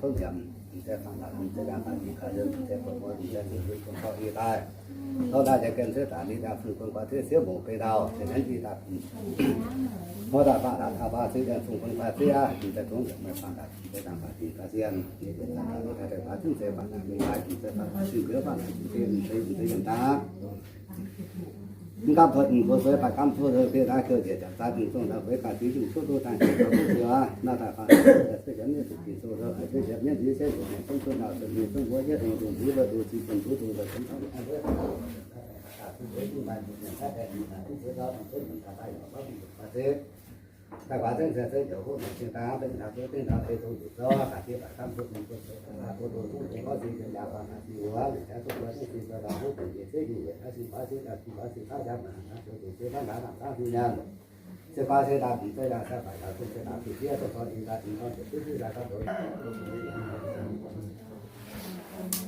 tov nyiemc, mv zeiz fangx daaih, mv zeiz ndaangc baac ninh gaax yiem, mv zeiz buatc mueiz, mv zeiz zuqc hiuv bun gorqv-i daaih. Tov naaiv jiex gen cuotv daaih ninh daaih fun bun guaax cuotv siev mungc beiv ndau, se hnangv jiex daaih hnoi daaih faanv daaih taux faanv cuotv yiem fun bun guaax cuotv aqv, mv zeiz zungv meih fangx daaih, mv zeiz ndaangc baac ninh gaax yiem, ninh yietc zanc daaih ninh daaih deix faanv zungv zeiz faanv daaih mingh daaih, mv zeiz faanv daaih zungv gouv faanv daaih zungv gouv, mv zeiz, mv zeiz yiem daaih. Mv gaamv taux mv gox suiv, baac gaamv taux suiv, bieqc naaiv gouv njiec jangx zaanv mingh zungv ndau gueix ganh diuv zungv cuotv duqv dangh jiex taux duqv ziouc aqv. Naaiv daaih faanv cuotv yiem mienh zuqc ginc zungh nzou, cuotv jiex mienh nziv sieqv nzuqc mengh zungv cuotv nau cuotv mingh zungv mbuov yietv ong zungh mbuov duqv zinh bun buv zungh nzauh zungv taux daaih guaax zengv se zengv njoux huv nongc cing daaih benx taux duqv dingh taux ei zungv zuqc zorqv ga'ndiev baac gaamv taux mv gox suiv, baac gox duqv zungv zungv gorngv zinh zinh jaax faanv daaih zinh wuov, liuz jaax zungv wuov zungv zinh zouv ndau huv benx jiex zengv nyungc weic naaiv sin faix sin daaih sin faix sin faix jaax mangc naaiv zoux zuqc zinh faix naaiv nangc zaangv sin nyaanh. Se guaax se daaih mv zeiz daaih sai baac taux zungv se daaih zuqc fiev dongh gorngv yinh daaih zinh gorngv zuqc duqv duqv daaih gorngv ndoqc.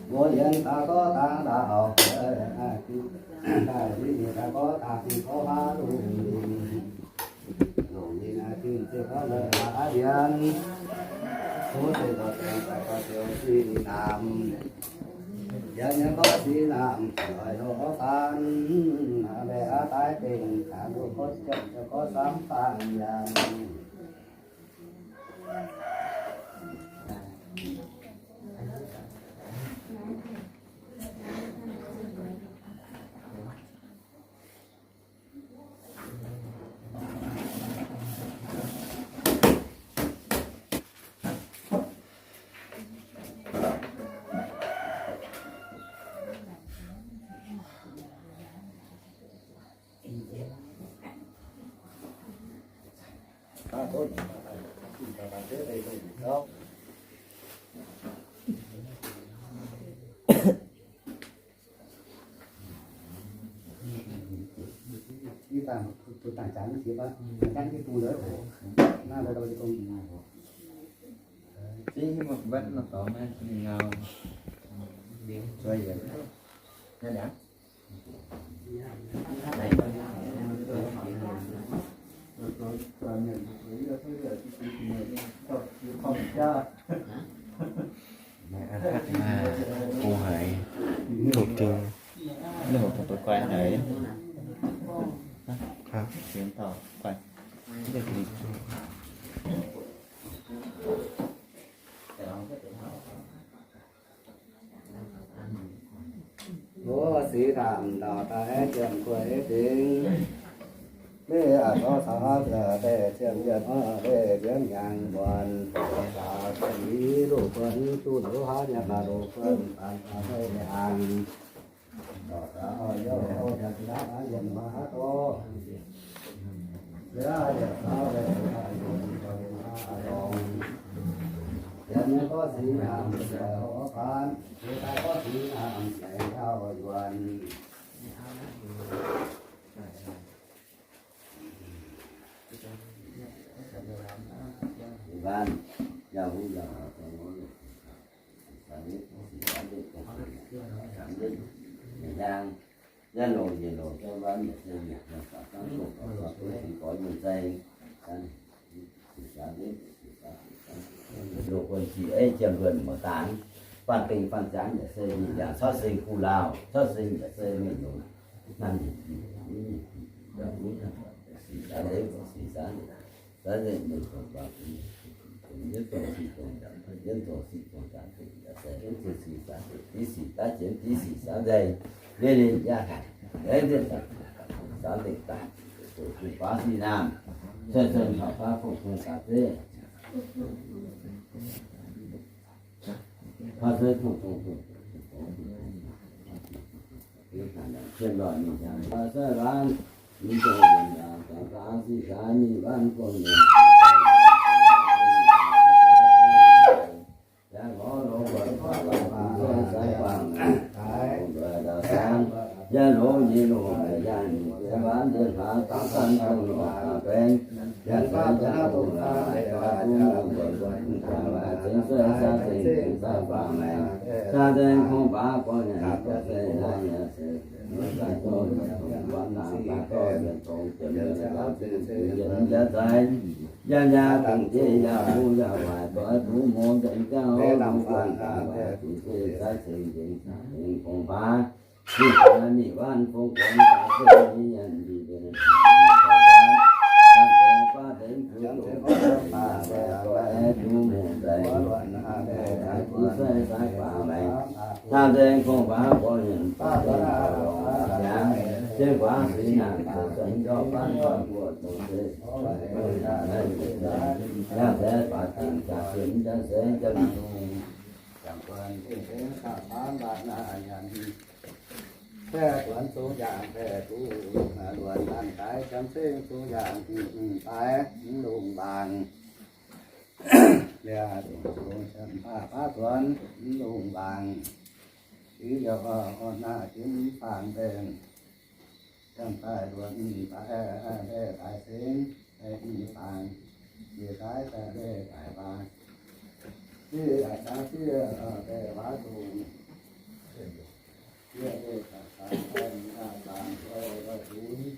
Mbuo yiem daaih gorngv dangx ndau, daaih zinh daaih gorngv dangx dinh gorngv huaav lungh. Longc ninh naaiv zinh se gorngv la'haav ndienx, tov se nzoih dengx daaih gorngv ziouc sic namx. Yiem nyei gorngv sic namx nzoih longc gorngv faan, aa, mbaeqc aa daaih dengx daaih longc gorngv jomc gorngv samv faanv nyanc. Mẹ ăn hắc ma, cô Hải, thuộc trường. Nửa của tôi quay này. Hả? Tiếng tàu quay. Không biết cái gì. Mbuo six hnamv ndau daaih ziemx kuei dingc. Mv aqc zorqv caux aav nziex deix ziemx yietc hnoi deix nziemx hnyangx muonc, dorh daaih ziemx i luv buonc, duqv nduov haav nyei ga'luc buonc, daaih daaih deix hnyangx. Dorh daaih oix youh houv nyanc ga'naaiv aav yiem haav dorv. Ziouv yietc zauv deix aav yiem haav dorngx. Yiem nyei gorngv six hnamv nzueic hov faanv, seix daaih gorngv six hnamv nzueic hauv yuonx. Loz-guon sic ei jiem luonc muoz-dangx, faanh dingh faanh ziangx yaac se mingh, yaac caauv seng kuh laauh, caauv seng yaac se mingh nyungc. Naaiv sic zaanv leiz, sic zaanv leiz, zaanv leiz mingh dongh guangc, yietv dongh sic dongh zaanc, yietv dongh sic dongh zaanc, yietv dongh sic zaanc, div sic daav jienv, div sic zaanv nzengc, ninh ninh yaac haic, zaanv leiz daaih, zaanv leiz daaih, baav sic naamh, cuotv cuotv taux baav fongc fong gaax zeiv. Baeqc buonc zungv yangh baeqc duqv, luonc an daaih camv ceng zungv yangh daaih mv lungh mbaangc. Liuz dongh baav zuonx mv lungh mbaangc, i yaac orn naaiv jiex mv faang mbenc. Camv daaih luonc daaih, daaih sengx mv faang, jiex daaih daaih mv faang. Sieqv daaih zangv sieqv daaih waac dongh, sieqv daaih zangv daaih mv faang, daaih dunx,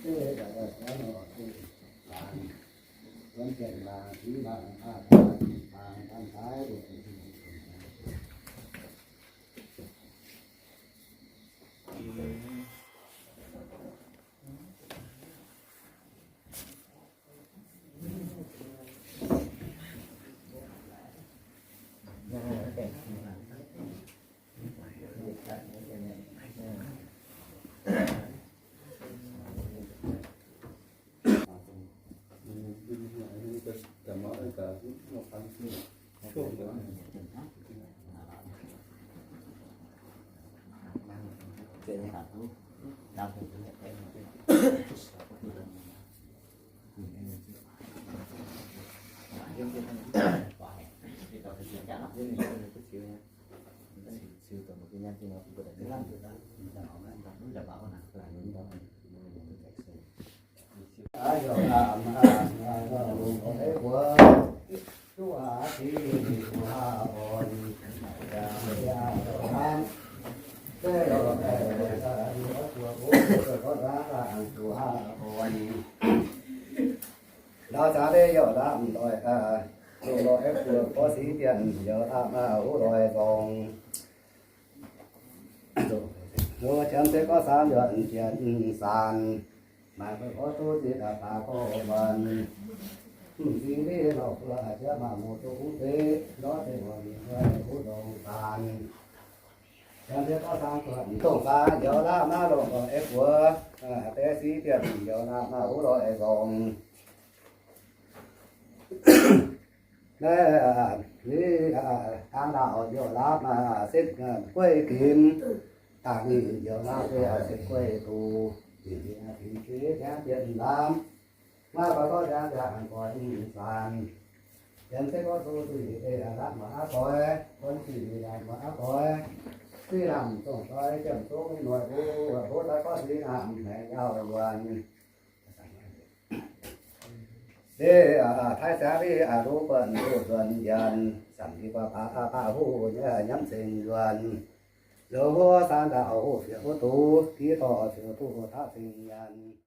sieqv daaih daaih zangv nor daaih faang, wuonx jienv laangc, siqv laangc, aav daaih faang, daaih daaih Ndau zangx leiz youh lamh ndoih, longc lorh aengx buoqc gorx sic dienh youh lamh wuov loix nzorngx. Loz janx se gorngv saam yuoqc jienv saanc, maaih gorx duqv ziex daaih baac gorx muonc. Mv zingh liv lorh buo jiex maaih muoz-doic wuov deix, lorz deix muonc wuov nzorngx saanc. Janx se gorngv saam zuoqc dongh saanc youh lamh naaiv longc lorh aengx buoqc, deix sic dienh youh lamh naaiv wuov loix nzorngx. Naaiv, aa, dangh ndaauh youh lamh, aa, setv gueiv ginx, dangh ninh youh lamh se, aa, setv gueiv duqv, ninh, aa, ginx jiex jangv jienv lamh. Maiv baac gorngv jangv jangv gorx ninh saanc. Janx se gorngv duqv zuiz deix lamh muoz aqv doix, gorngv zuiz deix lamh muoz aqv doix. Zuiz lamh zongh doix jiem zungv noic mbuo, mbuo doix gorngv zuiz lamh maengx yauh luonx. Deix, aa, taaix siangx liz, aa, duqv buonc duqv nzuonx nyanc, samx liz guaax baav, aa, baav huv nyei, aa, nyiemv cing nzuonx. Loz hmuv saanv ndaauh huv fioux duqv, div dorh fioux duqv taav cing nyanc.